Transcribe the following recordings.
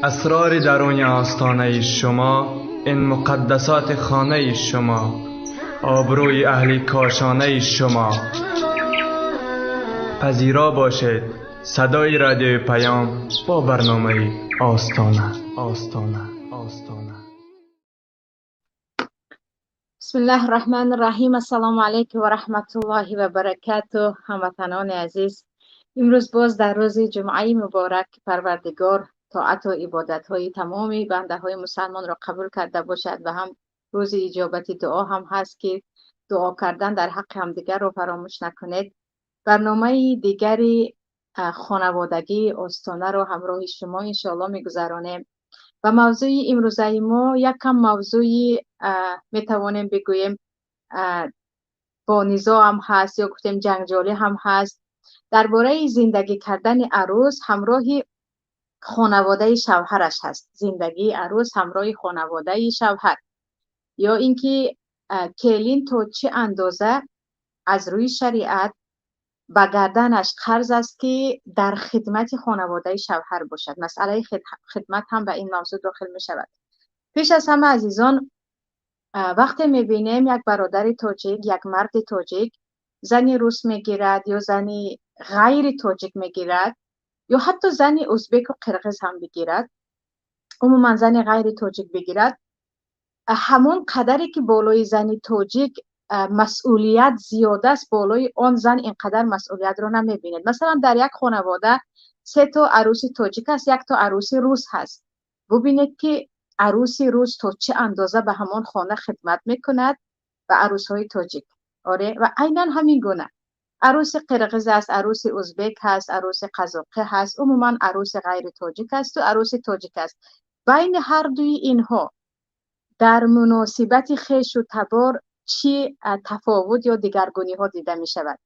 Асрори даруни остонаи шумо, ин муқаддасоти хонаи шумо, обрӯи аҳли кошонаи шумо. Пазиро бошед садои радиои Паём бо барномаи Остона, Остона, Остона. Бисмиллаҳи Раҳмони Раҳим. Ассалому алайкум ва раҳматуллоҳи ва баракатуҳ. Ҳамватанони азиз, имрӯз боз дар рӯзи ҷумъаи муборак, Парвардигор тоату ибодатҳои тамоми бандаҳои мусалмонро қабул карда бошад ва ҳам рӯзи иҷобати дуо ҳам ҳаст, ки дуо кардан дар ҳаққи ҳамдигарро фаромӯш накунед. Барномаи дигари хонаводагии Остонаро ҳамроҳи шумо иншоалло мегузаронем ва мавзӯи имрӯзаи мо якам мавзӯи, метавонем бигӯем, бо низоъ ҳам ҳаст ё гуфтем ҷанҷолӣ ҳам ҳаст, дар бораи зиндагӣ кардани арӯс ҳамроҳи хонаводаи шавҳараш ҳаст. Зиндагии арӯс ҳамроҳи хонаводаи шавҳар ё ин ки келин то чӣ андоза аз рӯи шариат ба гарданаш қарз аст, ки дар хидмати хонаводаи шавҳар бошад. Масъалаи хидмат ҳам ба ин мавзӯъ дохил мешавад. Пеш аз ҳама, азизон, вақте мебинем як бародари тоҷик, як марди тоҷик зани рус мегирад ё зани ғайри тоҷик мегирад ё ҳатто зани узбеку қирғиз ҳам бигирад, умуман зани ғайри тоҷик бигирад, ҳамон қадаре ки болои зани тоҷик масъулият зиёд аст, болои он зан ин қадар масъулиятро намебинед. Масалан, дар як хонавода се то арӯси тоҷик аст, як то арӯси рус ҳаст. Бубинед, ки арӯси рус то чӣ андоза ба ҳамон хона хидмат мекунад ба арӯсҳои тоҷик. Оре, ва айнан ҳамин гуна арӯси қирғиз аст, арӯси узбек ҳаст, арӯси қазоқӣ ҳаст, умуман арӯси ғайри тоҷик асту арӯси тоҷик аст. Байни ҳар дуи инҳо дар муносибати хешу табор чӣ тафовут ё дигаргуниҳо дида мешавад?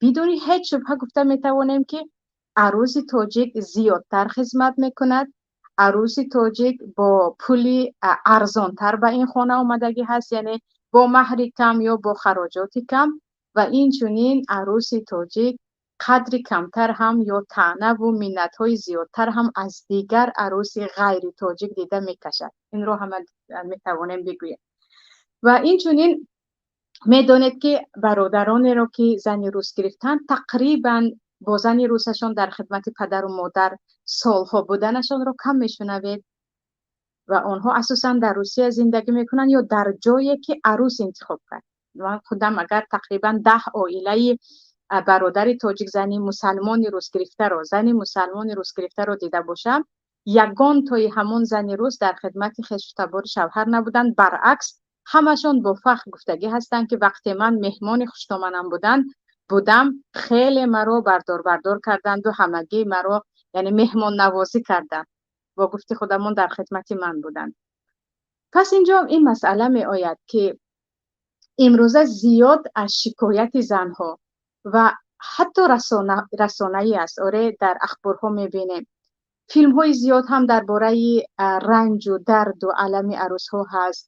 Бидуни ҳеҷ шубҳа гуфта метавонем, ки арӯси тоҷик зиёдтар хизмат мекунад, арӯси тоҷик бо пули арзонтар ба ин хона омадагӣ ҳаст, яъне бо маҳри кам ё бо хароҷоти кам, ва инчунин арӯси тоҷик қадри камтар ҳам ё таънаву миннатҳои зиёдтар ҳам аз дигар арӯси ғайри тоҷик дида мекашад. Инро ҳама метавонем бигӯем. Ва инчунин медонед, ки бародаронеро, ки зани рус гирифтанд, тақрибан бо зани русашон дар хидмати падару модар солҳо буданашонро кам мешунавед ва онҳо асосан дар Русия зиндагӣ мекунанд ё дар ҷое, ки арӯс интихоб кард. Ман худам агар тақрибан 10 оилаи бародари тоҷик зани мусалмони рус гирифтаро, зани мусалмони рус гирифтаро дида бошам, ягон тои ҳамон зани рус дар хидмати хешу табори шавҳар набуданд. Баръакс, ҳамашон бо фахр гуфтагӣ ҳастанд, ки вақте ман меҳмони хуштоманам будам, хеле маро бардор карданду ҳамагӣ маро, яъне, меҳмоннавозӣ карданд, бо гуфти худамон дар хидмати ман буданд. Пас инҷо ин масъала меояд, ки имрӯза зиёд аз шикояти занҳо ва ҳатто расонаӣ аст. Оре, дар ахборҳо мебинем, филмҳои зиёд ҳам дар бораи ранҷу дарду алами арӯсҳо ҳаст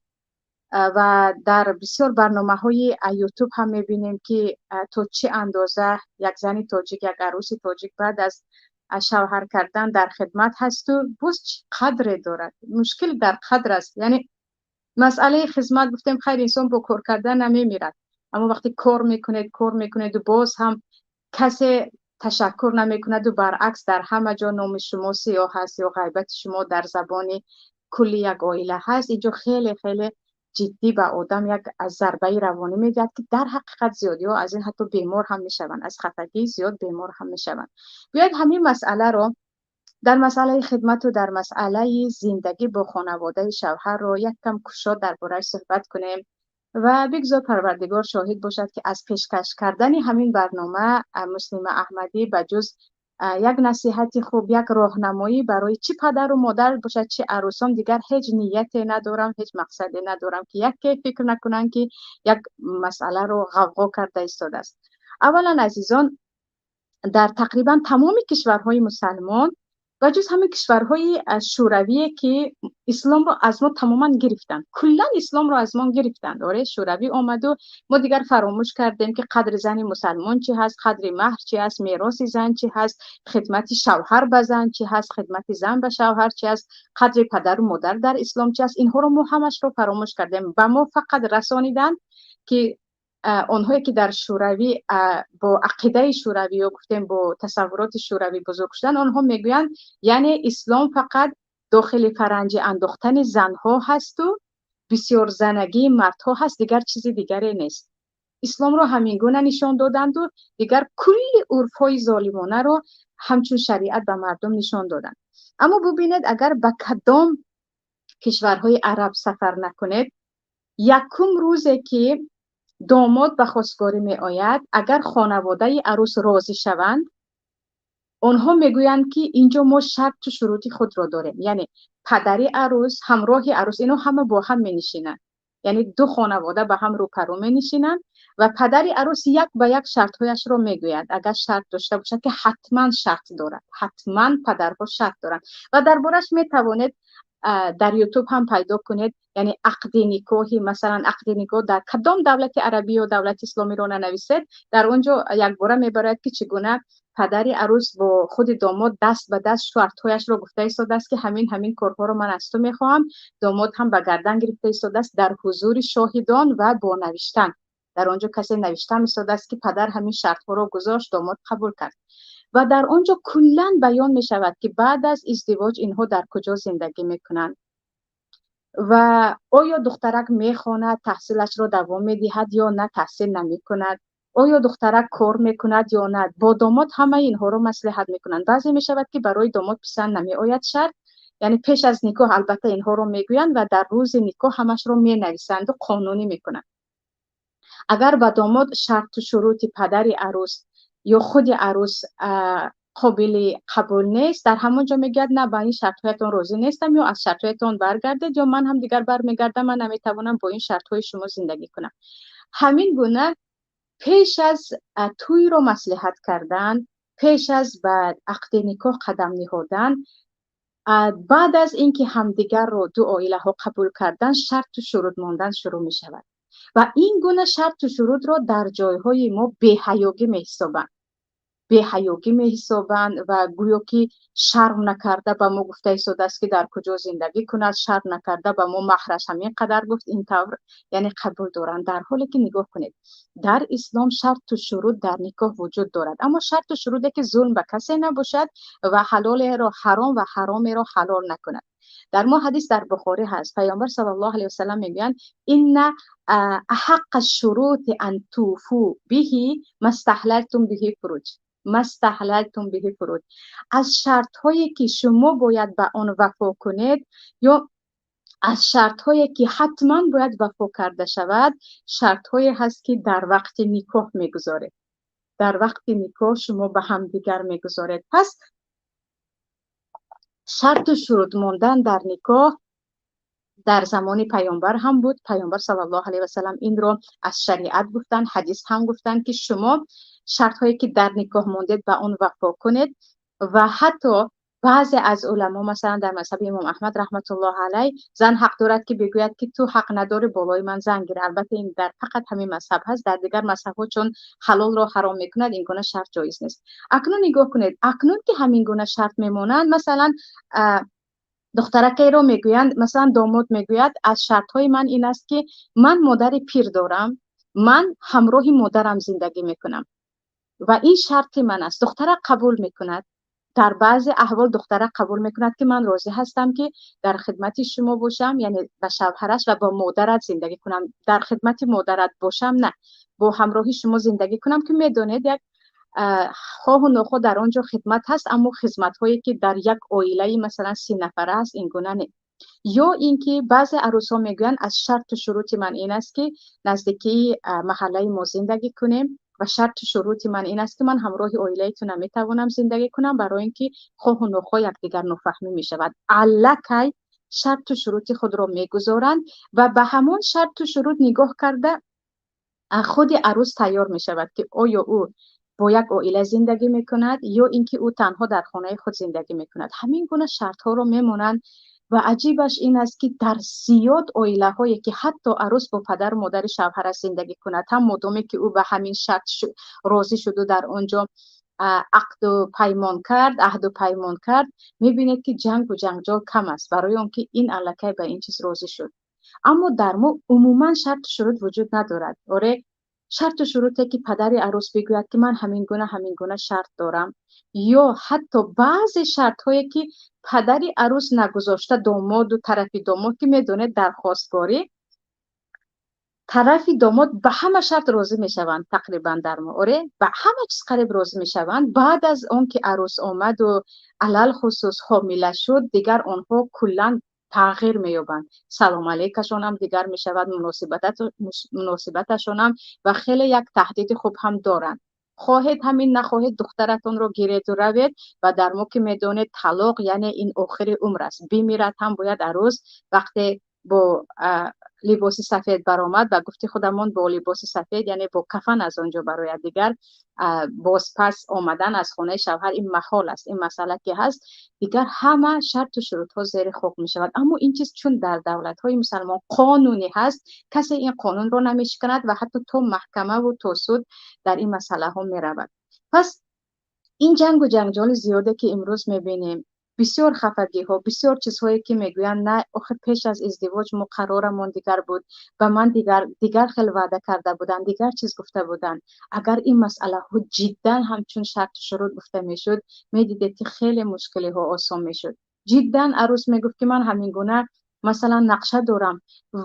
ва дар бисёр барномаҳои Ютуб ҳам мебинем, ки то чӣ андоза як зани тоҷик, як арӯси тоҷик баъд аз шавҳар кардан дар хидмат ҳасту боз чӣ қадре дорад. Мушкил дар қадр аст. Яъне масъалаи хизмат, гуфтем, хайр, инсон бо кор кардан намемирад, аммо вақте кор мекунед, кор мекунеду боз ҳам касе ташаккур намекунаду баръакс дар ҳама ҷо номи шумо сиёҳ аст ё ғайбати шумо дар забони кулли як оила ҳаст, инҷо хеле хеле ҷиддӣ ба одам як зарбаи равонӣ медиҳад, ки дар ҳақиқат зиёдиҳо аз ин ҳатто бемор ҳам мешаванд, аз хафагӣ зиёд бемор ҳам мешаванд. Биёед, ҳамин масъаларо дар масъалаи хидмату дар масъалаи зиндагӣ бо хонаводаи шавҳарро як кам кушод дар борааш суҳбат кунем ва бигзор Парвардигор шоҳид бошад, ки аз пешкаш кардани ҳамин барнома Муслима Аҳмадӣ ба ҷуз як насиҳати хуб, як роҳнамоӣ барои чӣ падару модар бошад, чӣ арӯсон, дигар ҳеҷ нияте надорам, ҳеҷ мақсаде надорам, ки яке фикр накунанд, ки як масъаларо ғавғо карда истодааст. Аввалан, азизон, дар тақрибан тамоми кишварҳои мусалмон Ба ҷуз ҳамин кишварҳои шӯравие, ки исломро аз мо тамоман гирифтанд, куллан исломро аз мо гирифтанд. Оре, шӯравӣ омаду мо дигар фаромӯш кардем, ки қадри зани мусалмон чӣ ҳаст, қадри маҳр чӣ ҳаст, мероси зан чӣ ҳаст, хидмати шавҳар ба зан чӣ ҳаст, хидмати зан ба шавҳар чӣ ҳаст, қадри падару модар дар ислом чӣ ҳаст. Инҳоро мо ҳамашро фаромӯш кардем. Ба мо фақат расониданд, ки онҳое ки дар шӯравӣ бо ақидаи шӯравӣ ё гуфтем бо тасаввуроти шӯравӣ бузург шуданд, онҳо мегӯянд, яъне ислом фақат дохили фаранҷӣ андохтани занҳо ҳасту бисёрзанагии мардҳо ҳаст, дигар чизи дигаре нест. Исломро ҳамин гуна нишон доданду дигар кулли урфҳои золимонаро ҳамчун шариат ба мардум нишон доданд. Аммо бубинед, агар ба кадом кишварҳои араб сафар накунед, якум рӯзе ки домод ба хостгорӣ меояд, агар хонаводаи арӯс розӣ шаванд, онҳо мегӯянд, ки инҷо мо шарту шурути худро дорем. Яъне падари арӯс, ҳамроҳи арӯс, ино ҳама бо ҳам менишинанд, яъне ду хонавода ба ҳам рӯпарӯ менишинанд ва падари арӯс як ба як шартҳояшро мегӯяд, агар шарт дошта бошад, ки ҳатман шарт дорад, ҳатман падарҳо шарт доранд. Ва дар бораш метавонед дар Ютуб ҳам пайдо кунед, яъне ақди никоҳи, масалан, ақди никоҳ дар кадом давлати арабӣ ё давлати исломиро нанависед, дар он ҷо якбора мебарояд, ки чӣ гуна падари арӯс бо худи домод даст ба даст шартҳояшро гуфта истодааст, ки ҳамин ҳамин корҳоро ман аз ту мехоҳам. Домод ҳам ба гардан гирифта истодааст дар ҳузури шоҳидон ва бо навиштан. Дар он ҷо касе навиштан истодааст, ки падар ҳамин шартҳоро гузошт, домод қабул кард. Ва дар он ҷо куллан баён мешавад, ки баъд аз издивоҷ инҳо дар куҷо зиндагӣ мекунанд ва оё духтарак мехонад, таҳсилашро давом медиҳад ё на, таҳсил намекунад, оё духтарак кор мекунад ё на. Бо домод ҳамаи инҳоро маслиҳат мекунанд. Баъзе мешавад, ки барои домод писанд намеояд шарт, яъне пеш аз никоҳ албатта инҳоро мегӯянд ва дар рӯзи никоҳ ҳамашро менависанду қонунӣ мекунанд. Агар ба домод шарту шурути падари арӯс ё худи арӯс қобили қабул нест, дар ҳамон ҷо мегӯяд: на, ба ин шартҳоятон розӣ нестам, ё аз шартҳоятон баргардед, ё ман ҳам дигар бармегардам, ман наметавонам бо ин шартҳои шумо зиндагӣ кунам. Ҳамин гуна пеш аз тӯйро маслиҳат кардан, пеш аз ба ақди никоҳ қадам ниҳодан, баъд аз ин ки ҳамдигарро ду оилаҳо қабул кардан, шарту шурут мондан шурӯъ мешавад. Ва ин гуна шарту шурутро дар ҷойҳои мо беҳаёгӣ меҳисобанд, беҳаёгӣ меҳисобанд ва гӯё ки шарм накарда ба мо гуфта истодааст, ки дар куҷо зиндагӣ кунад, шарм накарда ба мо маҳраш ҳамин қадар гуфт, ин тавр яъне қабул доранд. Дар ҳоле ки нигоҳ кунед, дар ислом шарту шурут дар никоҳ вуҷуд дорад, аммо шарту шуруте ки зулм ба касе набошад ва ҳалолеро ҳаром ва ҳаромеро ҳалол накунад. Дар мо ҳадис дар Бухорӣ ҳаст, Паёмбар саллаллоҳу алайҳи васаллам мегӯянд: инна аҳаққа шурути ан туфу биҳи мастаҳлалтум биҳи фуруҷ, мастаҳлалтум биҳи фуруҷ. Аз шартҳое ки шумо бояд ба он вафо кунед ё аз шартҳое ки ҳатман бояд вафо карда шавад, шартҳое ҳаст, ки дар вақти никоҳ мегузоред, дар вақти никоҳ шумо ба ҳамдигар мегузоред. Пас шарту шурут мондан дар никоҳ дар замони паёмбар ҳам буд. Паёмбар саллаллоҳу алайҳи васаллам инро аз шариат гуфтанд, ҳадис ҳам гуфтанд, ки шумо шартҳое ки дар никоҳ мондед, ба он вафо кунед. Ва ҳатто баъзе аз уламо, масалан дар мазҳаби имом Аҳмад раҳматуллоҳ алайҳ, зан ҳақ дорад, ки бигӯяд, ки ту ҳақ надорӣ болои ман зан гир. Албатта, ин дар фақат ҳамин мазҳаб ҳаст, дар дигар мазҳабҳо, чун ҳалолро ҳаром мекунад, ин гуна шарт ҷоиз нест. Акнун нигоҳ кунед, акнун ки ҳамин гуна шарт мемонанд, масалан, духтаракеро мегӯянд, масалан, домод мегӯяд: аз шартҳои ман ин аст, ки ман модари пир дорам, ман ҳамроҳи модарам зиндагӣ мекунам ва ин шарти ман аст. Духтарак қабул мекунад. Дар баъзе аҳвол духтарак қабул мекунад, ки ман розӣ ҳастам, ки дар хидмати шумо бошам, яъне ба шавҳараш, ва бо модарат зиндагӣ кунам, дар хидмати модарат бошам, на бо ҳамроҳи шумо зиндагӣ кунам, ки медонед, як хоҳу нохоҳ дар он ҷо хидмат ҳаст, аммо хизматҳое ки дар як оилаи масалан 30 нафара аст, ин гуна не. Ё ин ки баъзе арӯсҳо мегӯянд: аз шарту шурути ман ин аст, ки наздикии маҳаллаи мо зиндагӣ кунем, ва шарту шурути ман ин аст, ки ман ҳамроҳи оилаи ту наметавонам зиндагӣ кунам, барои ин ки хоҳу нохоҳ якдигар нофаҳмӣ мешавад. Аллакай шарту шурути худро мегузоранд ва ба ҳамон шарту шурут нигоҳ карда худи арӯс тайёр мешавад, ки оё ӯ Бо як оила зиндагӣ мекунад ё ин ки ӯ танҳо дар хонаи худ зиндагӣ мекунад. Ҳамин гуна шартҳоро мемонанд ва аҷибаш ин аст, ки дар зиёд оилаҳое, ки ҳатто арӯс бо падару модари шавҳараш зиндагӣ кунад ҳам, модоме ки ӯ ба ҳамин шарт розӣ шуду дар он ҷо ақду паймон кард, аҳду паймон кард, мебинед, ки ҷангу ҷанҷол кам аст, барои он ки ин аллакай ба ин чиз розӣ шуд. Аммо дар мо умуман шарту шурут вуҷуд надорад. Оре, шарту шуруте, ки падари арӯс бигӯяд, ки ман ҳамин гуна, ҳамин гуна шарт дорам, ё ҳатто баъзе шартҳое, ки падари арӯс нагузошта домоду тарафи домод, ки медонед, дар хостгорӣ тарафи домод ба ҳама шарт розӣ мешаванд тақрибан дар мо, оре, ба ҳама чиз қариб розӣ мешаванд. Баъд аз он ки арӯс омаду алалхусус ҳомила шуд, дигар онҳо куллан тағйир меёбанд, салом алейкашонам дигар мешавад, муносибаташонам, ва хеле як таҳдиди хуб ҳам доранд: хоҳед ҳамин, нахоҳед, духтаратонро гиреду равед. Ва дар мо, ки медонед, талоқ яъне ин охири умр аст. Бимирад ҳам бояд арӯс вақте бо либоси сафед баромад, ба гуфти худамон, бо либоси сафед, яъне бо кафан аз он ҷо барояд. Дигар бозпас омадан аз хонаи шавҳар ин маҳол аст. Ин масъала ки ҳаст, дигар ҳама шарту шурутҳо зери хок мешавад. Аммо ин чиз чун дар давлатҳои мусалмон қонунӣ ҳаст, касе ин қонунро намешиканад ва ҳатто то маҳкамаву то суд дар ин масъалаҳо меравад. Пас ин ҷангу ҷанҷоли зиёде, ки имрӯз мебинем, бисёр хафагиҳо, бисёр чизҳое, ки мегӯянд: на, охир пеш аз издивоҷ мо қарорамон дигар буд, ба ман дигар хел ваъда карда буданд, дигар чиз гуфта буданд. Агар ин масъалаҳо ҷиддан ҳамчун шарту шурут гуфта мешуд, медидед, ки хеле мушкилиҳо осон мешуд. Ҷиддан арӯс мегуфт, ки ман ҳамин гуна, масалан, нақша дорам.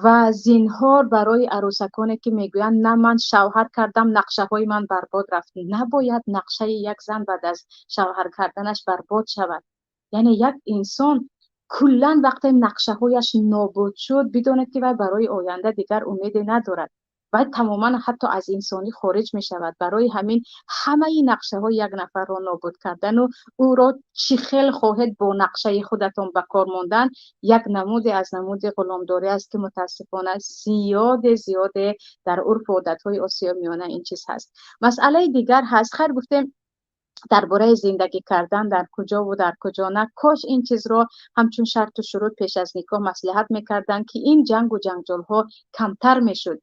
Ва зинҳор барои арӯсаконе, ки мегӯянд: на, ман шавҳар кардам, нақшаҳои ман барбод рафт. Набояд нақшаи як зан баъд аз шавҳар карданаш барбод шавад. Яъне як инсон куллан вақте нақшаҳояш нобуд шуд, бидонед, ки вай барои оянда дигар умеде надорад, вай тамоман ҳатто аз инсонӣ хориҷ мешавад. Барои ҳамин ҳамаи нақшаҳои як нафарро нобуд кардану ӯро чӣ хел хоҳед бо нақшаи худатон ба кор мондан як намуде аз намуди ғуломдорӣ аст, ки мутаассифона зиёде зиёде дар урфу одатҳои Осиёи Миёна ин чиз ҳаст. Масъалаи дигар ҳаст. Хайр, гуфтем дар бораи зиндагӣ кардан дар куҷову дар куҷо на. Кош ин чизро ҳамчун шарту шурут пеш аз никоҳ маслиҳат мекарданд, ки ин ҷангу ҷанҷолҳо камтар мешуд.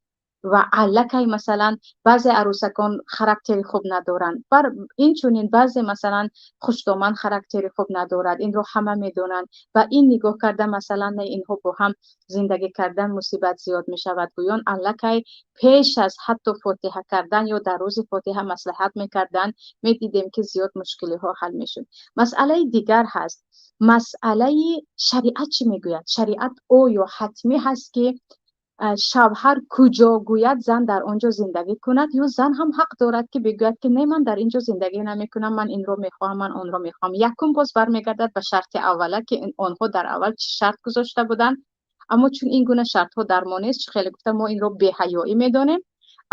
Ва аллакай, масалан, баъзе арӯсакон характери хуб надоранд, бар инчунин баъзе, масалан, хушдоман характери хуб надорад, инро ҳама медонанд. Ва ин нигоҳ карда, масалан, на, инҳо бо ҳам зиндагӣ кардан мусибат зиёд мешавад, гӯён аллакай пеш аз ҳатто фотиҳа кардан ё дар рӯзи фотиҳа маслиҳат мекарданд, медидем, ки зиёд мушкилиҳо ҳал мешуд. Масъалаи дигар ҳаст. Масъалаи шариат чӣ мегӯяд? Шариат оё ҳатмӣ ҳаст, ки шавҳар куҷо гӯяд, зан дар он ҷо зиндагӣ кунад, ё зан ҳам ҳақ дорад, ки бигӯяд, ки не, ман дар ин ҷо зиндагӣ намекунам, ман инро мехоҳам, ман онро мехоҳам? Якум, боз бармегардад ба шарти аввала, ки онҳо дар аввал чӣ шарт гузошта буданд. Аммо чун ин гуна шартҳо дар мо нест, чӣ хеле гуфта, мо инро беҳаёӣ медонем.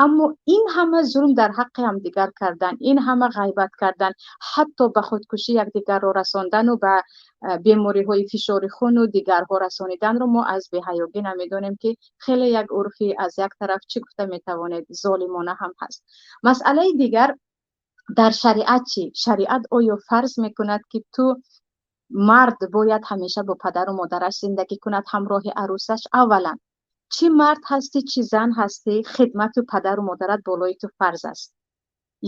Аммо ин ҳама зулм дар ҳаққи ҳамдигар кардан, ин ҳама ғайбат кардан, ҳатто ба худкушӣ якдигарро расондану ба бемориҳои фишори хуну дигарҳо расониданро мо аз беҳаёгӣ намедонем, ки хеле як урфи, аз як тараф, чӣ гуфта метавонед, золимона ҳам ҳаст. Масъалаи дигар: дар шариат чӣ? Шариат оё фарз мекунад, ки ту мард бояд ҳамеша бо падару модараш зиндагӣ кунад ҳамроҳи арӯсаш? Аввалан, чӣ мард ҳастӣ, чӣ зан ҳастӣ, хидмату падару модарат болои ту фарз аст.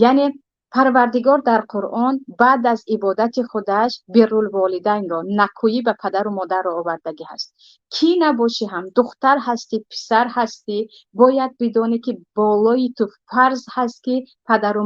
Яъне Парвардигор дар Қуръон баъд аз ибодати худаш биррулволидайнро, накӯӣ ба падару модарро овардагӣ ҳаст. Кӣ набошӣ ҳам, духтар ҳастӣ, писар ҳастӣ, бояд бидонӣ, ки болои ту фарз ҳаст, ки падару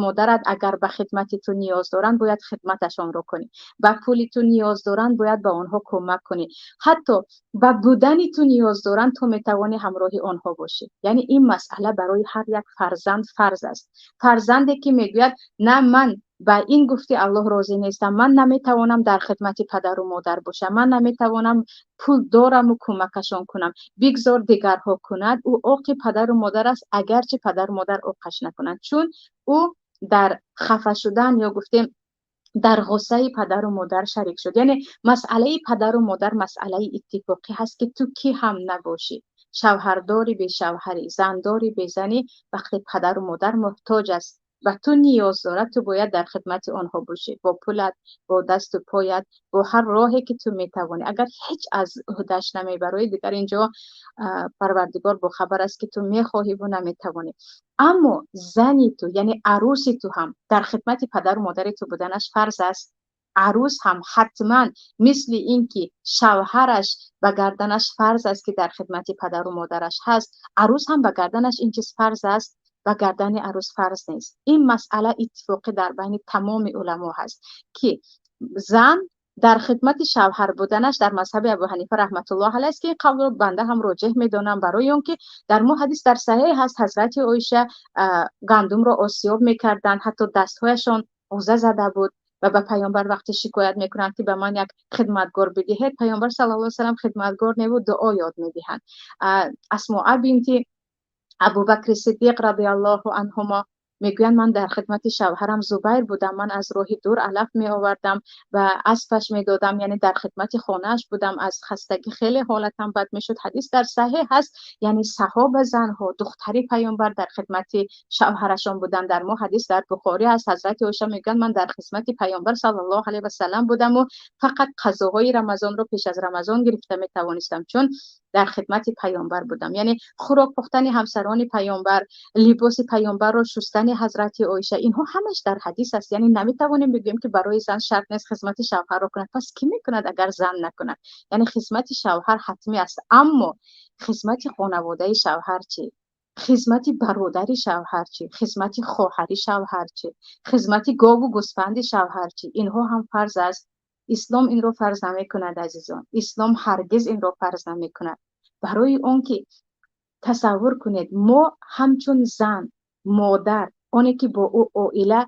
модарат агар ба хидмати ту ниёз доранд, бояд хидматашонро кунӣ, ба пули ту ниёз доранд, бояд ба онҳо кӯмак кунӣ, ҳатто ба будани ту ниёз доранд, ту метавонӣ ҳамроҳи онҳо бошӣ. Яъне ин масъала барои ҳар як фарзанд фарз аст. Фарзанде, ки мегӯяд: на, ман ба ин гуфти Аллоҳ розӣ нестам, ман наметавонам дар хидмати падару модар бошам, ман наметавонам, пул дораму кӯмакашон кунам, бигзор дигарҳо кунад, ӯ оқи падару модар аст, агарчи падару модар оқаш накунанд, чун ӯ дар хафа шудан ё гуфтем дар ғуссаи падару модар шарик шуд. Яъне масъалаи падару модар масъалаи иттифоқӣ ҳаст, ки ту кӣ ҳам набошӣ, шавҳардори, бешавҳарӣ, зандори, безанӣ, вақте падару модар муҳтоҷ аст. Ба ту ниёз дорад, ту бояд дар хидмати онҳо бошӣ, бо пулат, бо дасту поят, бо ҳар роҳе ки ту метавонӣ. Агар ҳеҷ аз уҳдаш намебароӣ, дигар инҷо Парвардигор бохабар аст, ки ту мехоҳӣ ва наметавонӣ. Аммо зани ту, яъне арӯси ту ҳам дар хидмати падару модари ту буданаш фарз аст. Арӯс ҳам ҳатман мисли инки шавҳараш ба гарданаш фарз аст, ки дар хидмати падару модараш ҳаст, арӯс ҳам ба гарданаш ин чиз фарз аст. Ба гардани арӯс фарз нест. Ин масъала иттифоқӣ дар байни тамоми уламо ҳаст, ки зан дар хидмати шавҳар буданаш дар мазҳаби Абу Ҳанифа раҳматуллоҳ алайҳ аст, ки ин қавлро банда ҳам роҷеҳ медонам, барои он ки дар мо ҳадис дар саҳеҳ ҳаст, ҳазрати Оиша гандумро осиёб мекарданд, ҳатто дастҳояшон ғуза зада буд ва ба паёмбар вақте шикоят мекунанд, ки ба ман як хидматгор бидиҳед, паёмбар саллаллоҳу алайҳи васаллам хидматгор неву дуо ёд медиҳанд. Асмоа бинти Абубакри Сиддиқ радиаллоҳу анҳумо мегӯянд: ман дар хидмати шавҳарам Зубайр будам, ман аз роҳи дур алаф меовардам ва аспаш медодам, яъне дар хидмати хонааш будам, аз хастагӣ хеле ҳолатам бад мешуд. Ҳадис дар саҳеҳ ҳаст, яъне саҳоба занҳо, духтари паёмбар дар хидмати шавҳарашон буданд. Дар мо ҳадис дар Бухорӣ аст, ҳазрати Оиша мегӯянд: ман дар хидмати паёмбар саллаллоҳу алайҳи васаллам будам ва фақат қазоҳои Рамазонро пеш аз Рамазон гирифта метавонистам, чун дар хидмати паёмбар будам. Яъне хӯрок пухтани ҳамсарони паёмбар, либоси паёмбарро шустани ҳазрати Оиша, инҳо ҳамаш дар ҳадис аст. Яъне наметавонем бигӯем, ки барои зан шарт нест хидмати шавҳарро кунад. Пас кӣ мекунад, агар зан накунад? Яъне хидмати шавҳар ҳатмӣ аст, аммо хидмати хонаводаи шавҳар чӣ? Хидмати бародари шавҳар чӣ? Хидмати хоҳари шавҳар чӣ? Хидмати гову гӯсфанди шавҳар чӣ? Инҳо ҳам фарз аст. Ислом инро фарз намекунад, азизон. Ислом ҳаргиз инро фарз намекунад. Барои он ки тасаввур кунед, мо ҳамчун зан, модар, оне ки бо ӯ оила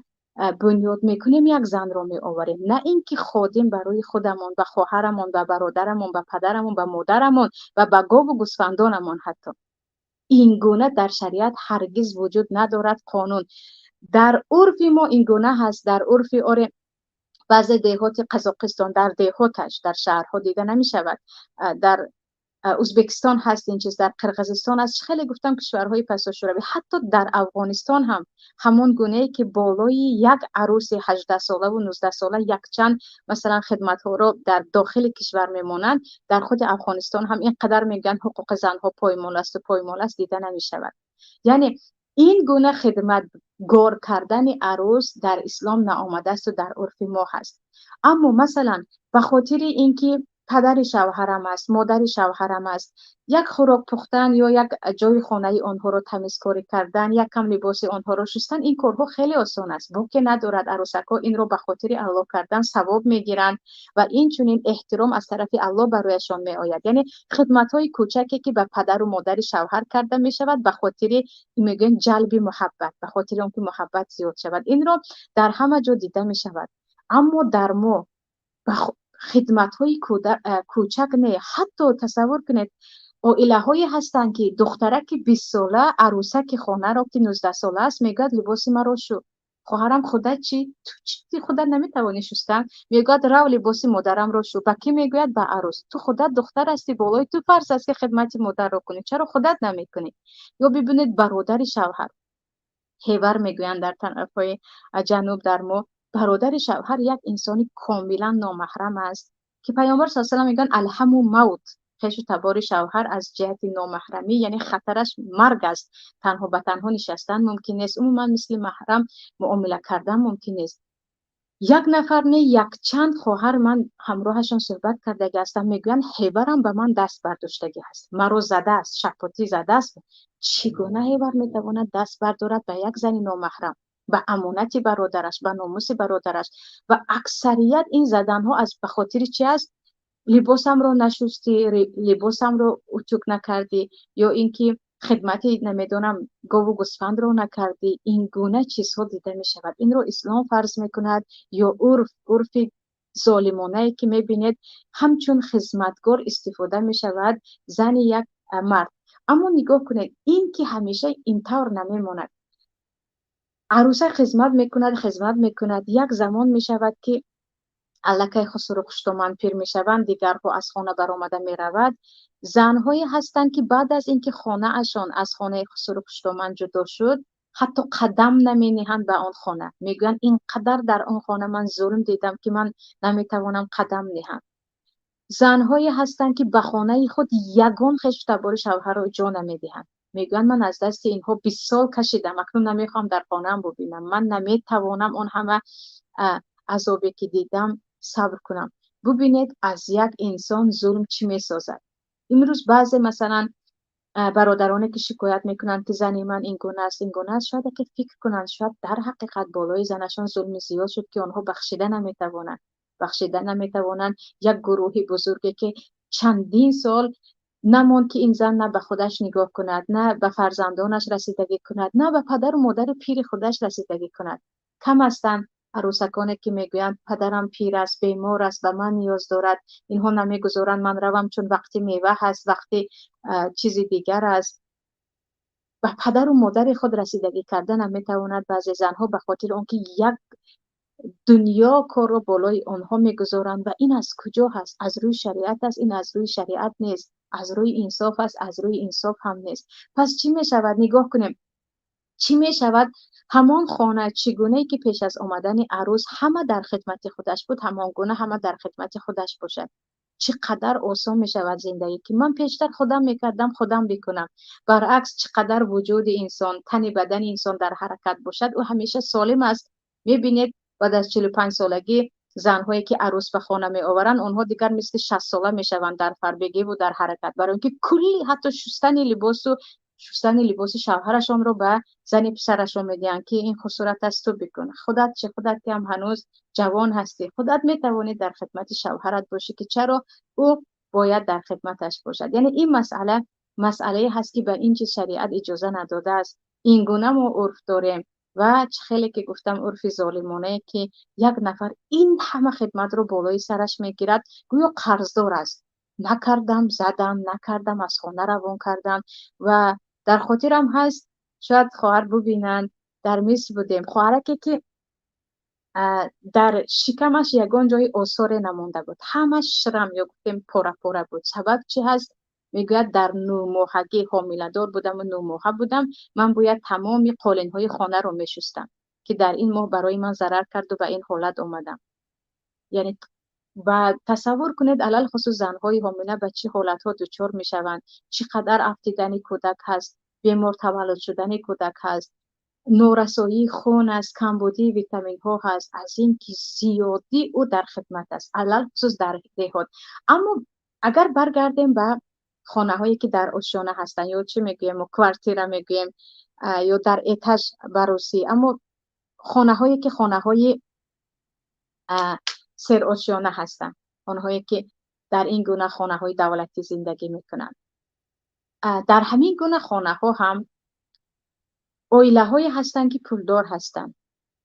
бунёд мекунем, як занро меоварем, на ин ки ходим барои худамон, ба хоҳарамон, ба бародарамон, ба падарамон, ба модарамон ва ба гову гӯсфандонамон ҳатто. Ин гуна дар шариат ҳаргиз вуҷуд надорад қонун. Дар урфи мо ин гуна ҳаст, дар урфи оре баъзе деҳоти Қазоқистон, дар деҳоташ, дар шаҳрҳо дида намешавад. Дар Ӯзбекистон ҳаст ин чиз, дар Қирғизистон аст, хеле гуфтам кишварҳои пасошӯравӣ, ҳатто дар Афғонистон ҳам ҳамон гунае ки болои як арӯси 18 сола ва 19 сола якчанд масалан хидматҳоро дар дохили кишвар мемонанд, дар худи Афғонистон ҳам ин қадар мегӯянд ҳуқуқи занҳо поймол асту поймол аст, дида намешавад. Яъне ин гуна хидматгор кардани арӯс дар ислом наомадаасту дар урфи мо ҳаст. Аммо масалан ба хотири ин ки падари шавҳарам аст, модари шавҳарам аст, як хӯрок пухтан ё як ҷои хонаи онҳоро тамизкорӣ кардан, як кам либоси онҳоро шустан, ин корҳо хеле осон аст, боке надорад. Арӯсакҳо инро ба хотири Аллоҳ кардан савоб мегиранд ва инчунин эҳтиром аз тарафи Аллоҳ барояшон меояд. Яъне хидматҳои кӯчаке, ки ба падару модари шавҳар карда мешавад, ба хотири мегӯянд ҷалби муҳаббат, ба хотири он ки муҳаббат зиёд шавад, инро дар ҳама ҷо дида мешавад. Аммо дар мо хидматҳои кӯчак не, ҳатто тасаввур кунед, оилаҳое ҳастанд, ки духтараки 20 сола арӯсаки хонаро, ки 19 сола аст, мегӯяд: «Либоси маро шу». Хоҳарам, худат чӣ? Ту чӣ, худат наметавонӣ шустан? Мегӯяд: «Рав, либоси модарамро шу». Ба кӣ мегӯяд? Ба арӯс. Ту худат духтар ҳастӣ, болои ту фарз аст, ки хидмати модарро кунӣ, чаро худат намекунӣ? Ё бибинед, бародари шавҳар, ҳевар мегӯянд дар тарафҳои ҷануб дар мо, бародари шавҳар як инсони комилан номаҳрам аст, ки паёмбар с салам мегӯянд: «Алҳаму мавт». Хешу табори шавҳар аз ҷиҳати номаҳрамӣ, яъне хатараш марг аст. Танҳо ба танҳо нишастан мумкин нест, умуман мисли маҳрам муомила кардан мумкин нест. Як нафар не, якчанд хоҳар ман ҳамроҳашон суҳбат кардагӣ ҳастам, мегӯянд: «Ҳеварам ба ман даст бардоштагӣ ҳаст, маро задааст, шапотӣ задааст». Чӣ гуна ҳевар метавонад даст бардорад ба як зани номаҳрам, ба амонати бародараш, ба номуси бародараш? Ва аксарият ин заданҳо аз ба хотири чи аст? Либосамро нашустӣ, либосамро утюг накардӣ ё ин ки хидмати, намедонам, гову гӯсфандро накардӣ. Ин гуна чизҳо дида мешавад. Инро ислом фарз мекунад ё урф, урфи золимонае, ки мебинед, ҳамчун хизматгор истифода мешавад зани як мард? Аммо нигоҳ кунед, ин ки ҳамеша ин тавр намемонад. Арӯса хизмат мекунад, хизмат мекунад, як замон мешавад, ки аллакай хусуру хуштоман пир мешаванд, дигарҳо аз хона баромада меравад. Занҳое ҳастанд, ки баъд аз ин ки хонаашон аз хонаи хусуру хуштоман ҷудо шуд. Ҳатто қадам намениҳанд ба он хона. Мегӯянд, ин қадар дар он хона ман зулм дидам, ки ман наметавонам қадам ниҳам. Занҳое ҳастанд, ки ба хонаи худ ягон хешу табори шавҳарро ҷо намедиҳанд. Мегӯянд, ман аз дасти инҳо 20 сол кашидам, акнун намехоҳам дар хонаам бубинам, ман наметавонам он ҳама азобе ки дидам сабр кунам. Бубинед, аз як инсон зулм чӣ месозад. Имрӯз баъзе, масалан, бародароне ки шикоят мекунанд, ки зани ман ин гуна аст, ин гуна аст, шояд яке фикр кунанд, шояд дар ҳақиқат болои занашон зулми зиёд шуд, ки онҳо бахшида наметавонанд. Бахшида наметавонанд як гурӯҳи бузурге, ки чандин сол намонд, ки ин зан на ба худаш нигоҳ кунад, на ба фарзандонаш расидагӣ кунад, на ба падару модари пири худаш расидагӣ кунад. Кам ҳастанд арӯсаконе, ки мегӯянд, падарам пир аст, бемор аст, ба ман ниёз дорад, инҳо намегузоранд ман равам, чун вақти мева ҳаст, вақти чизи дигар аст. Ба падару модари худ расидагӣ карда наметавонад баъзе занҳо, ба хотири он ки як дунё корро болои онҳо мегузоранд. Ва ин аз куҷо ҳаст? Аз рӯи шариат аст? Ин аз рӯи шариат нест. Аз рӯи инсоф аст? Аз рӯи инсоф ҳам нест. Пас чӣ мешавад? Нигоҳ кунем, чӣ мешавад. Ҳамон хона чӣ гунае ки пеш аз омадани арӯс ҳама дар хидмати худаш буд, ҳамон гуна ҳама дар хидмати худаш бошад. Чӣ қадар осон мешавад зиндагӣ, ки ман пештар худам мекардам, худам бикунам. Баръакс, чӣ қадар вуҷуди инсон, тани бадани инсон дар ҳаракат бошад, ӯ ҳамеша солим аст. Мебинед, баъд аз 45 солагӣ занҳое ки арӯс ба хона меоваранд, онҳо дигар мисли 60 сола мешаванд дар фарбегиву дар ҳаракат, барои инки кулли ҳатто шустани либосу шустани либоси шавҳарашонро ба зани писарашон медиҳанд, ки ин хусурат аст, ту бикун. Худат чӣ? Худат ки ҳам ҳанӯз ҷавон ҳастӣ, худат метавонӣ дар хидмати шавҳарат бошӣ, ки чаро ӯ бояд дар хидматаш бошад? Яъне ин масъала масъалае ҳаст, ки ба ин чиз шариат иҷоза надодааст. Ин гуна мо урф дорем ва чӣ хеле ки гуфтам, урфи золимонае, ки як нафар ин ҳама хидматро болои сараш мегирад, гӯё қарздор аст. Накардам, задам, накардам, аз хона равон кардам. Ва дар хотирам ҳаст, шояд хоҳар бубинанд, дар Миср будем, хоҳараке ки дар шикамаш ягон ҷои осоре намонда буд, ҳамаш шрам ё гуфтем пора-пора буд. Сабаб чӣ ҳаст? Мегӯяд, дар 9 моҳагӣ ҳомиладор будаму 9 моҳа будам, ман бояд тамоми қолинҳои хонаро мешустам, ки дар ин моҳ барои ман зарар карду ба ин ҳолат омадам. Яъне ва тасаввур кунед, алалхусус занҳои ҳомила ба чӣ ҳолатҳо дучор мешаванд, чӣ қадар афтидани кӯдак ҳаст, бемор таваллуд шудани кӯдак ҳаст, норасоии хун аст, камбудии витаминҳо ҳаст, аз ин ки зиёдӣ ӯ дар хидмат аст, алалхусус дар деҳот. Аммо агар баргардем ба хонаҳое ки дар ошёна ҳастанд, ё чӣ мегӯем мо, квартира мегӯем, ё дар этаж ба русӣ, аммо хонаҳое ки хонаҳои серошёна ҳастанд, онҳое ки дар ин гуна хонаҳои давлатӣ зиндагӣ мекунанд, дар ҳамин гуна хонаҳо ҳам оилаҳое ҳастанд, ки пулдор ҳастанд.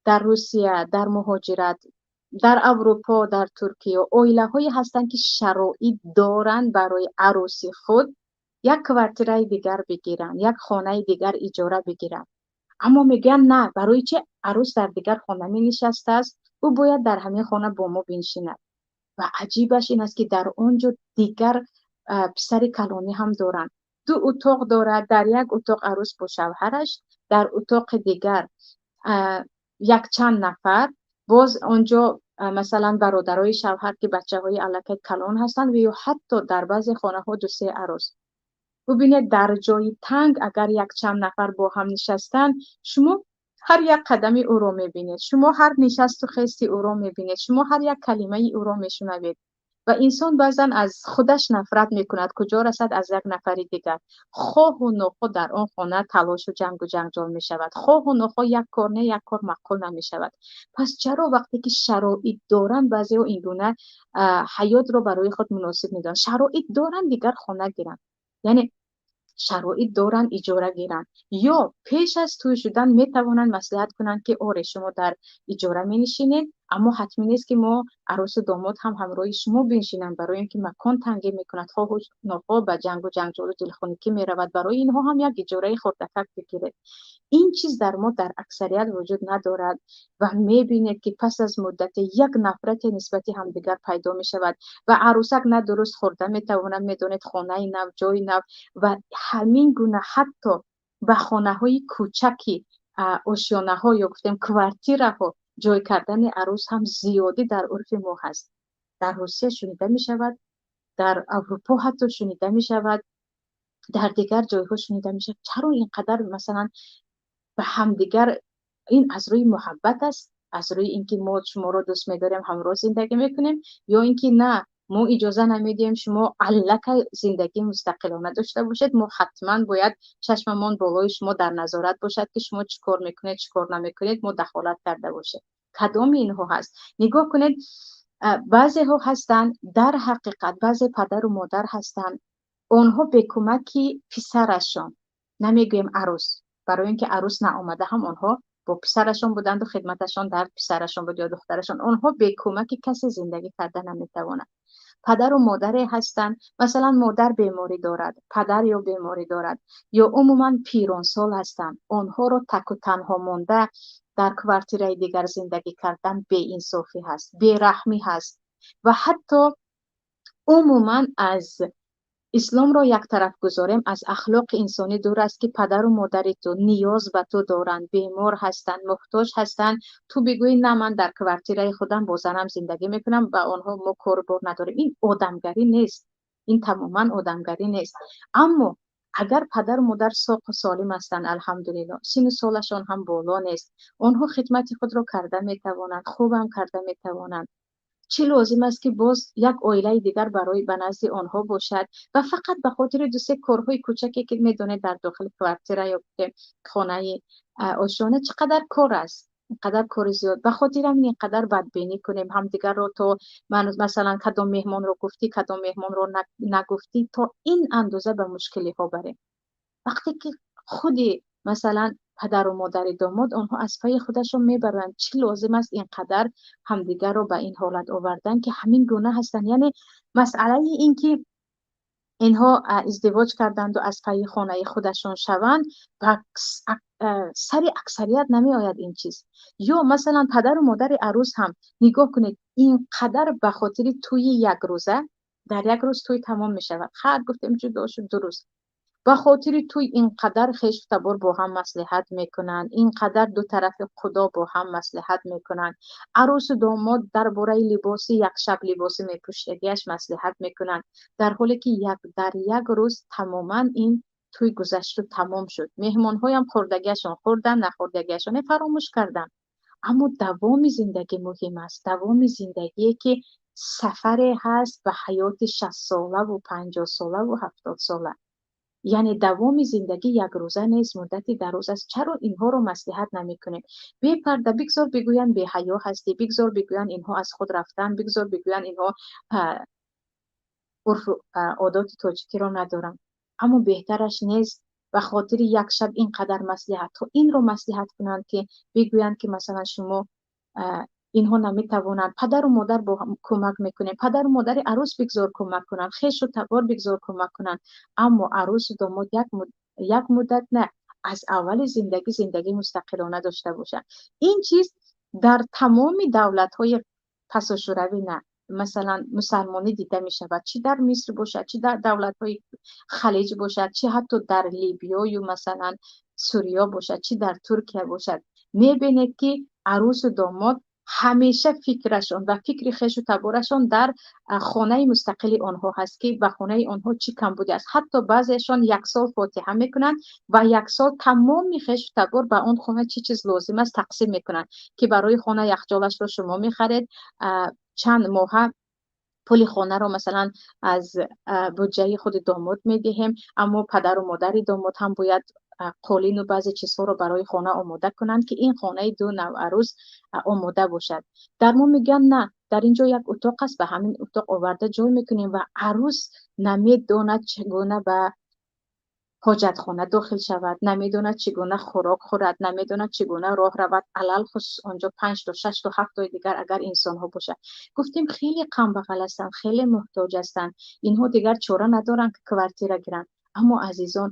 Дар Русия, дар муҳоҷират, дар Аврупо, дар Туркия оилаҳое ҳастанд, ки шароит доранд барои арӯси худ як квартираи дигар бигиранд, як хонаи дигар иҷора бигиранд. Аммо мегӯянд, на, барои чи арӯс дар дигар хона менишастааст, ӯ бояд дар ҳамин хона бо мо биншинад. Ва аҷибаш ин аст, ки дар он ҷо дигар писари калонӣ ҳам доранд. Ду утоқ дорад: дар як утоқ арӯс бо шавҳараш, дар утоқи дигар якчанд нафар боз онҷо, масалан, бародарои шавҳар, ки бачаҳои аллакай калон ҳастанд, ва ё ҳатто дар баъзе хонаҳо ду-се арӯс. Бубинед, дар ҷои танг агар якчанд нафар бо ҳам нишастанд, шумо ҳар як қадами ӯро мебинед, шумо ҳар нишасту хести ӯро мебинед, шумо ҳар як калимаи ӯро мешунавед. Ва инсон баъзан аз худаш нафрат мекунад, куҷо расад аз як нафари дигар. Хоҳу нохоҳ дар он хона талошу ҷангу ҷанҷол мешавад, хоҳу нохоҳ як кор не, як кор маъқул намешавад. Пас чаро вақте ки шароит доранд, баъзеҳо ин гуна ҳаётро барои худ муносиб медонанд? Шароит доранд, дигар хона гиранд, яъне шароит доранд, иҷора гиранд, ё пеш аз тӯй шудан метавонанд маслиҳат кунанд, ки оре, шумо дар иҷора менишинед, аммо ҳатмӣ нест, ки мо арӯсу домод ҳам ҳамроҳи шумо биншинанд, барои ин ки макон тангӣ мекунад, хоҳу нохоҳ ба ҷангу ҷанҷолу дилхунукӣ меравад. Барои инҳо ҳам як иҷораи хурдакак бигиред. Ин чиз дар мо дар аксарият вуҷуд надорад ва мебинед, ки пас аз муддате як нафрате нисбати ҳамдигар пайдо мешавад ва арӯсак на дуруст хӯрда метавонад. Медонед, хонаи нав, ҷои нав ва ҳамин гуна ҳатто ба хонаҳои кӯчаки ошёнаҳо ё гуфтем квартираҳо ҷой кардани арӯс ҳам зиёдӣ дар урфи мо ҳаст. Дар Русия шунида мешавад, дар Аврупо ҳатто шунида мешавад, дар дигар ҷойҳо шунида мешавад. Чаро ин қадар масалан ба ҳамдигар, ин аз рӯи муҳаббат аст, аз рӯи ин ки мо шуморо дӯст медорем, ҳамроҳ зиндагӣ мекунем, ё ин ки на, мо иҷоза намедиҳем шумо аллакай зиндагии мустақилона дошта бошед, мо ҳатман бояд чашмамон болои шумо дар назорат бошад, ки шумо чӣ кор мекунед, чӣ кор намекунед, мо дахолат карда бошем. Кадоми инҳо ҳаст? Нигоҳ кунед, баъзеҳо ҳастанд, дар ҳақиқат баъзе падару модар ҳастанд, онҳо бе кӯмаки писарашон, намегӯем арӯс, барои ин ки арӯс наомада ҳам онҳо бо писарашон буданду хидматашон дар писарашон буд ё духтарашон, онҳо бе кӯмаки касе зиндагӣ карда наметавонанд. Падару модаре ҳастанд, масалан модар беморӣ дорад, падар ё беморӣ дорад, ё умуман пиронсол ҳастанд, онҳоро таку танҳо монда дар квартираи дигар зиндагӣ кардан беинсофӣ ҳаст, бераҳмӣ ҳаст ва ҳатто умуман аз исломро як тараф гузорем, аз ахлоқи инсонӣ дур аст, ки падару модари ту ниёз ба ту доранд, бемор ҳастанд, муҳтоҷ ҳастанд, ту бигӯӣ на, ман дар квартираи худам бо занам зиндагӣ мекунам, ба онҳо мо корбор надорем. Ин одамгарӣ нест, ин тамоман одамгарӣ нест. Аммо агар падару модар соқу солим ҳастанд, алҳамдулилло, сину солашон ҳам боло нест, онҳо хидмати худро карда метавонанд, хубам карда метавонанд, чӣ лозим аст, ки боз як оилаи дигар барои ба назди онҳо бошад ва фақат ба хотири ду-се корҳои кӯчаке, ки медонед дар дохили квартира ё хонаи ошёна чӣ қадар кор аст, инқадар кори зиёд, ба хотири ҳамин инқадар бадбинӣ кунем ҳамдигарро, то масалан кадом меҳмонро гуфтӣ, кадом меҳмонро нагуфтӣ, то ин андоза ба мушкилиҳо барем. Вақте ки худи масалан падару модари домод онҳо аз пайи худашон мебаранд, чӣ лозим аст инқадар ҳамдигарро ба ин ҳолат овардан, ки ҳамин гуна ҳастанд. Яъне масъалаи ин ки инҳо издивоҷ карданду аз пайи хонаи худашон шаванд, ба сари аксарият намеояд ин чиз. Ё масалан падару модари арӯс ҳам нигоҳ кунед, инқадар ба хотири тӯйи якрӯза, дар як рӯз тӯй тамом мешавад, хар гуфтем ҷудо шуд, дуруст, ба хотири тӯй инқадар хешу табор бо ҳам маслиҳат мекунанд, инқадар ду тарафи худо бо ҳам маслиҳат мекунанд, арӯсу домод дар бораи либоси як шаб либоси мепӯшидагиаш маслиҳат мекунанд, дар ҳоле ки дар як рӯз тамоман ин тӯй гузашту тамом шуд. Меҳмонҳоям хӯрдагиашон хӯрданд, нахӯрдагиашон фаромӯш карданд. Аммо давоми зиндагӣ муҳим аст, давоми зиндагие ки сафаре ҳаст ба ҳаёти 60-солаву 50-солаву 70-сола. Яъне давоми зиндагӣ якрӯза нест, муддати дароз аст. Чаро инҳоро маслиҳат намекунем? Бепарда бигзор бигӯянд беҳаё ҳастӣ, бигзор бигӯянд инҳо аз худ рафтанд, бигзор бигӯянд инҳо урфу одоти тоҷикиро надоранд. Аммо беҳтараш нест ба хотири як шаб ин қадар маслиҳатҳо инро маслиҳат кунанд, ки бигӯянд ки масалан шумо инҳо наметавонанд, падару модар бо кӯмак мекунем, падару модари арӯс бигзор кӯмак кунанд, хешу табор бигзор кӯмак кунанд, аммо арӯсу домод як муддат на, аз аввали зиндагӣ зиндагии мустақилона дошта бошанд. Ин чиз дар тамоми давлатҳои пасошӯравӣ на, масалан мусалмонӣ дида мешавад, чӣ дар Миср бошад, чӣ дар давлатҳои Халиҷ бошад, чӣ ҳатто дар Либиёю масалан Сурия бошад, чӣ дар Туркия бошад. Мебинед, ки арӯсу домод ҳамеша фикрашон ва фикри хешу таборашон дар хонаи мустақили онҳо ҳаст, ки ба хонаи онҳо чӣ камбуде аст. Ҳатто баъзеашон як сол фотиҳа мекунанд ва як сол тамоми хешу табор ба он хона чӣ чиз лозим аст тақсим мекунанд, ки барои хона яхчолашро шумо мехаред, чанд моҳа пули хонаро масалан аз буҷаи худи домод медиҳем, аммо падару модари домод ҳам бояд қолину баъзе чизҳоро барои хона омода кунанд, ки ин хонаи ду навъарӯз омода бошад. Дар мо мегӯянд на, дар ин ҷо як утоқ аст, ба ҳамин утоқ оварда ҷой мекунем ва арӯс намедонад чӣ гуна ба ҳоҷатхона дохил шавад, намедонад чӣ гуна хӯрок хӯрад, намедонад чӣ гуна роҳ равад, алалхусус онҷо 5 то 6 то 7 тои дигар агар инсонҳо бошад. Гуфтем хеле камбағал ҳастанд, хеле муҳтоҷ ҳастанд, инҳо дигар чора надоранд ки квартира гиранд. Аммо азизон,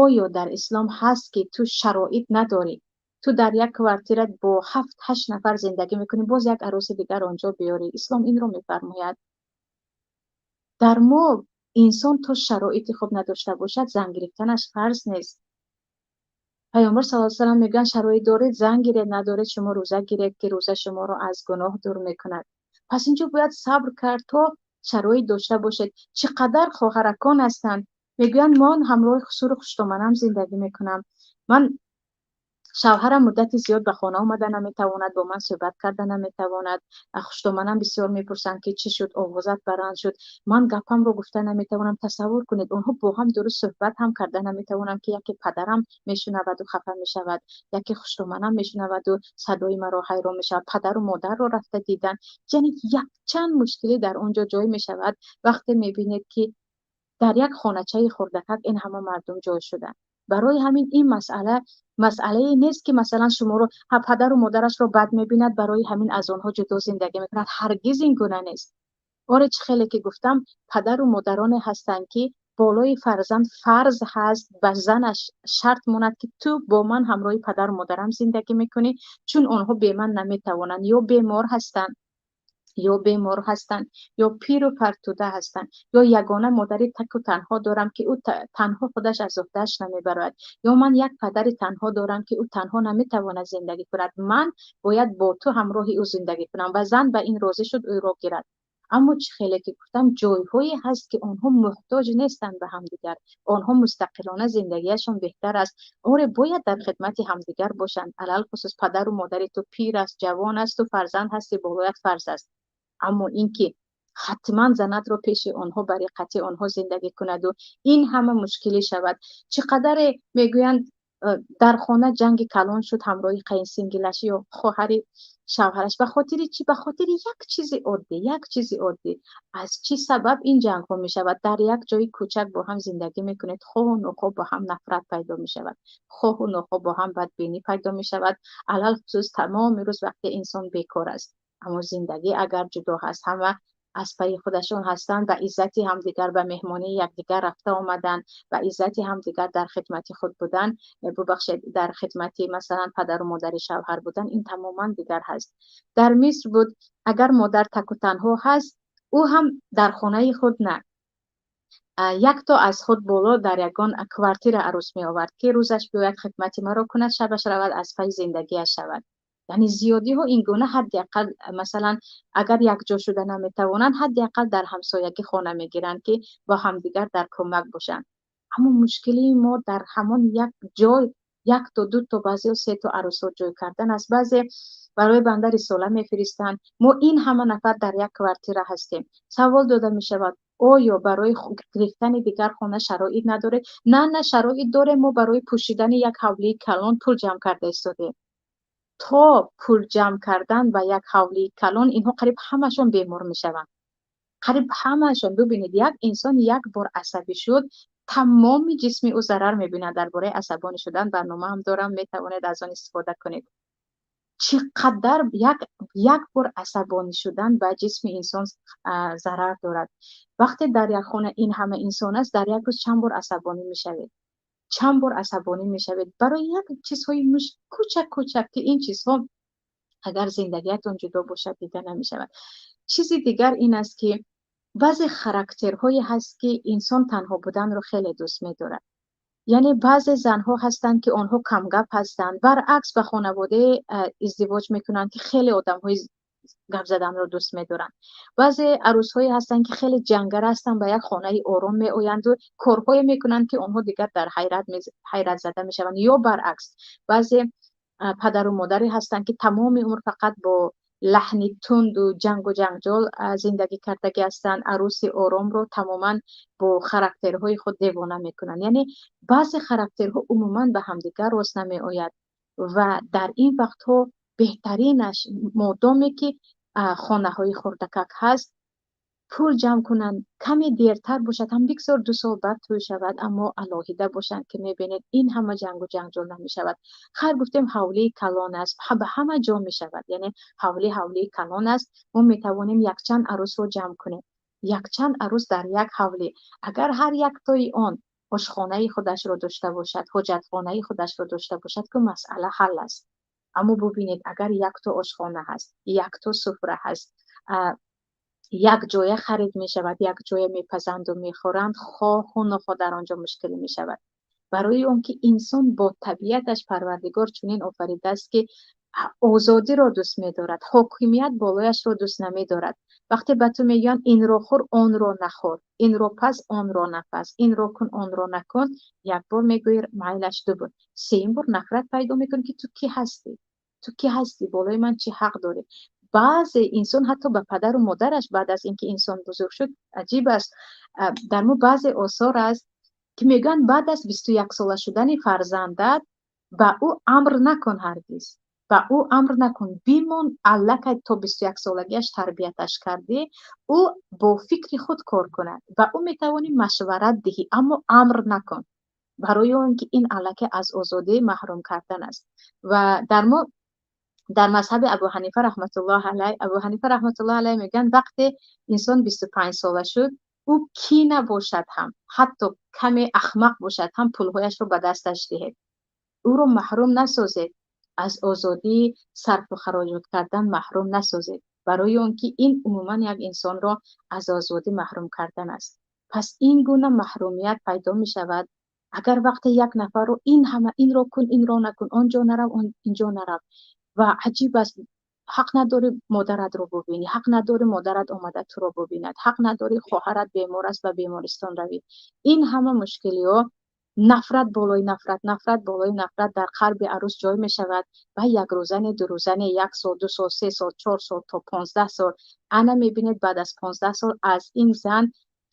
оё дар ислом ҳаст ки ту шароит надорӣ, ту дар як квартира бо 7-8 нафар зиндагӣ мекунӣ, боз як арӯси дигар онҷо биёрӣ? Ислом инро мефармояд. Дар мо инсон то шароити хуб надошта бошад, зан гирифтанаш фарз нест. Паёмбар саллаллоҳу алайҳи васаллам мегӯянд: шароит доред, зан гиред, надоред, шумо рӯза гиред, ки рӯза шуморо аз гуноҳ дур мекунад. Пас инҷо бояд сабр кард то шароит дошта бошед. Чӣ қадар хоҳаракон ҳастанд, мегӯянд: ман ҳамроҳи хусуру хуштоманам зиндагӣ мекунам, ман шавҳарам муддати зиёд ба хона омада наметавонад, бо ман суҳбат карда наметавонад, хуштоманам бисёр мепурсанд, ки чӣ шуд, овозат баланд шуд, ман гапамро гуфта наметавонам. Тасаввур кунед, онҳо бо ҳам дуруст суҳбат ҳам карда наметавонанд, ки яке падарам мешунаваду хафа мешавад, яке хуштоманам мешунаваду садои маро ҳайрон мешавад, падару модарро рафта дидан. Яъне якчанд мушкилӣ дар он ҷо ҷой мешавад, вақте мебинед, ки дар як хоначаи хурдакак ин ҳама мардум ҷой шуданд. Барои ҳамин ин масъала масъалае нест, ки масалан шуморо падару модарашро бад мебинад, барои ҳамин аз онҳо ҷудо зиндагӣ мекунад. Ҳаргиз ин гуна нест. Оре, чӣ хеле ки гуфтам, падару модароне ҳастанд, ки болои фарзанд фарз ҳаст, ба занаш шарт монад, ки ту бо ман ҳамроҳи падару модарам зиндагӣ мекунӣ, чун онҳо бе ман наметавонанд, ё бемор ҳастанд, ё пиру фартуда ҳастанд, ё ягона модари таку танҳо дорам, ки ӯ танҳо худаш аз уҳдааш намебарояд, ё ман як падари танҳо дорам, ки ӯ танҳо наметавонад зиндагӣ кунад, ман бояд бо ту ҳамроҳи ӯ зиндагӣ кунам. Ва зан ба ин розӣ шуд, ӯро гирад. Аммо чӣ хеле ки гуфтам, ҷойҳое ҳаст, ки онҳо муҳтоҷ нестанд ба ҳамдигар, онҳо мустақилона зиндагиашон беҳтар аст. Оре, бояд дар хидмати ҳамдигар бошанд, алалхусус падару модари ту пир аст, ҷавон аст, ту фарзанд ҳастӣ, болоят фарз аст. Аммо инки ҳатман занатро пеши онҳо ба риқати онҳо зиндагӣ кунаду ин ҳама мушкилӣ шавад. Чӣ қадаре мегӯянд, дар хона ҷанги калон шуд ҳамроҳи қайнсингилаш ё хоҳари шавҳараш. Ба хотири чӣ? Ба хотири як чизи оддӣ, як чизи оддӣ. Аз чӣ сабаб ин ҷангҳо мешавад? Дар як ҷои кӯчак бо ҳам зиндагӣ мекунед, хоҳу нохоҳ бо ҳам нафрат пайдо мешавад, хоҳу нохоҳ бо ҳам бадбинӣ пайдо мешавад, алалхусус тамоми рӯз вақте инсон бекор аст. Аммо зиндагӣ агар ҷудо ҳаст, ҳама аз пайи худашон ҳастанд, ба иззати ҳамдигар ба меҳмонии якдигар рафта омадан, ба иззати ҳамдигар дар хидмати худ будан, бубахшед, дар хидмати масалан падару модари шавҳар будан, ин тамоман дигар ҳаст. Дар Миср буд, агар модар таку танҳо ҳаст, ӯ ҳам дар хонаи худ на, якто аз худ боло дар ягон квартира арӯс меовард, ки рӯзаш биёяд хидмати маро кунад, шабаш равад аз пайи зиндагиаш шавад. Яъне зиёдиҳо ин гуна ҳадди ақал, масалан агар якҷо шуда наметавонанд, ҳадди ақал дар ҳамсоягӣ хона мегиранд, ки бо ҳамдигар дар кӯмак бошанд. Аммо мушкилии мо дар ҳамон як ҷой як то ду то, баъзеҳо се то арӯсҳо ҷой кардан аст. Баъзе барои банда рисола мефиристанд: мо ин ҳама нафар дар як квартира ҳастем. Савол дода мешавад: оё барои гирифтани дигар хона шароит надоред? На, на, шароит дорем, мо барои пӯшидани як ҳавлии калон пул ҷамъ карда истодем. То пул ҷамъ кардан ба як ҳавлии калон инҳо қариб ҳамашон бемор мешаванд. Қариб ҳамашон. Бибинед, як инсон як бор асабӣ шуд, тамоми ҷисми ӯ зарар мебинад. Дар бораи асабонӣ шудан барнома ҳам дорам, метавонед аз он истифода кунед. Чӣ қадар як бор асабонӣ шудан ба ҷисми инсон зарар дорад. Вақте дар як хона ин ҳама инсон аст, дар як рӯз чанд бор асабонӣ мешавед? Чанд бор асабонӣ мешавед барои як чизҳои кӯчак кӯчак, ки ин чизҳо агар зиндагиятон ҷудо бошад, дида намешавад. Чизи дигар ин аст, ки баъзе характерҳое ҳаст, ки инсон танҳо буданро хеле дӯст медорад. Яъне баъзе занҳо ҳастанд, ки онҳо камгап ҳастанд, баръакс ба хонаводае издивоҷ мекунанд, ки хеле одамҳои гап заданро дӯст медоранд. Баъзе арӯсҳое ҳастанд, ки хеле ҷангара ҳастанд, ба як хонаи ором меоянду корҳое мекунанд, ки онҳо дигар дар ҳайратзада мешаванд. Ё баръакс, баъзе падару модаре ҳастанд, ки тамоми умр фақат бо лаҳни тунду ҷангу ҷанҷол зиндагӣ кардагӣ ҳастанд, арӯси оромро тамоман бо характерҳои худ девона мекунанд. Яъне баъзе характерҳо умуман ба ҳамдигар рост намеояд ва дар ин вақтҳо беҳтаринаш, модоме ки хонаҳои хурдакак ҳаст, пул ҷамъ кунанд, каме дертар бошад ҳам, бигзор 2 сол баъд тӯй шавад, аммо алоҳида бошанд, ки мебинед ин ҳама ҷангу ҷанҷол намешавад. Хайр, гуфтем ҳавлии калон аст, ба ҳама ҷо мешавад. Яъне ҳавлӣ ҳавлии калон аст, мо метавонем якчанд арӯсро ҷамъ кунем, якчанд арӯс дар як ҳавлӣ. Агар ҳар яктои он ошхонаи худашро дошта бошад, ҳоҷатхонаи худашро дошта бошад, ки масъала ҳал аст. Аммо бубинед, агар якто ошхона ҳаст, якто суфра ҳаст, як ҷоя харид мешавад, як ҷоя мепазанду мехӯранд, хоҳу нохоҳ дар он ҷо мушкилӣ мешавад. Барои он ки инсон бо табиаташ Парвардигор чунин офаридааст, ки озодиро дӯст медорад, ҳокимият болояшро дӯст намедорад. Вақте ба ту мегӯянд инро хӯр, онро нахӯр, инро паз, онро напаз, инро кун, онро накун, як бор мегӯӣ майлаш, ду бор, сеюм бор нафрат пайдо мекунӣ, ки ту кӣ ҳастӣ, ту кӣ ҳастӣ, болои ман чӣ ҳақ дорӣ? Баъзе инсон ҳатто ба падару модараш баъд аз инки инсон бузург шуд, аҷиб аст, дар мо баъзе осор аст, ки мегӯянд баъд аз 21 сола шудани фарзандат ба ӯ амр накун, ҳаргиз ба ӯ амр накун, бимон, аллакай то 21 солагиаш тарбияташ кардӣ, ӯ бо фикри худ кор кунад, ба ӯ метавонӣ машварат диҳӣ, аммо амр накун, барои он ки ин аллакай аз озодӣ маҳрум кардан аст. Ва дар мо дар мазҳаби Абу Ҳанифа раҳматуллоҳ алайҳ, Абу Ҳанифа раҳматуллоҳ алайҳ мегӯянд, вақте инсон 25 сола шуд, ӯ кӣ набошад ҳам, ҳатто каме ахмақ бошад ҳам, пулҳояшро ба дасташ диҳед, ӯро маҳрум насозед, аз озодии сарфу хароҷот кардан маҳрум насозед, барои он ки ин умуман як инсонро аз озодӣ маҳрум кардан аст. Пас ин гуна маҳрумият пайдо мешавад, агар вақте як нафарро ин ҳама инро кун, инро накун, он ҷо нарав, инҷо нарав. Ва аҷиб аст, ҳақ надорӣ модаратро бубинӣ, ҳақ надорӣ модарат омада туро бубинад, ҳақ надорӣ хоҳарат бемор аст, ба бемористон равӣ. Ин ҳама мушкилиҳо, нафрат болои нафрат, нафрат болои нафрат дар қалби арӯс ҷой мешавад ва як рӯзане, ду рӯзане, як сол, ду сол, се сол, чор сол то 15 сол. Ана мебинед, баъд аз 15 сол аз ин зан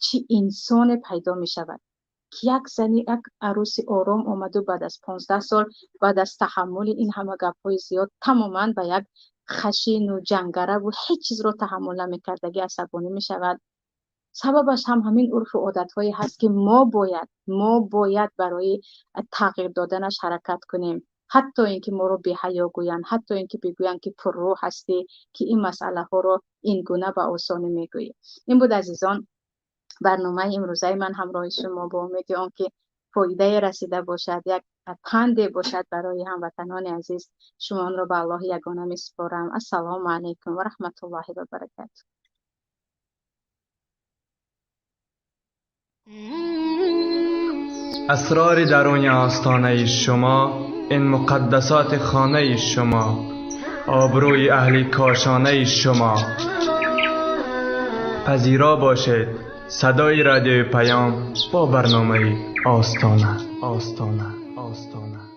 чӣ инсоне пайдо мешавад, ки як зани, як арӯси ором омаду баъд аз 15 сол, баъд аз таҳаммули ин ҳама гапҳои зиёд, тамоман ба як хашину ҷангараву ҳеҷ чизро таҳаммул намекардагӣ асабонӣ мешавад. Сабабаш ҳам ҳамин урфу одатҳое ҳаст, ки мо бояд барои тағйир доданаш ҳаракат кунем, ҳатто ин ки моро беҳаё гӯянд, ҳатто ин ки бигӯянд, ки пуррӯ ҳастӣ, ки ин масъалаҳоро ин гуна ба осонӣ мегӯӣ. Ин буд, азизон, барномаи имрӯзаи ман ҳамроҳи шумо, бо умеди он ки фоидае расида бошад, як панде бошад барои ҳамватанони азиз. Шуморо ба Аллоҳи ягона месупорам. Ассалому алайкум ва раҳматуллоҳи ва баракату. Асрори даруни остонаи шумо, ин муқаддасоти хонаи шумо, обрӯи аҳли кошонаи шумо. Пазиро бошед садои Радиои Паём бо барномаи Остона, Остона, Остона.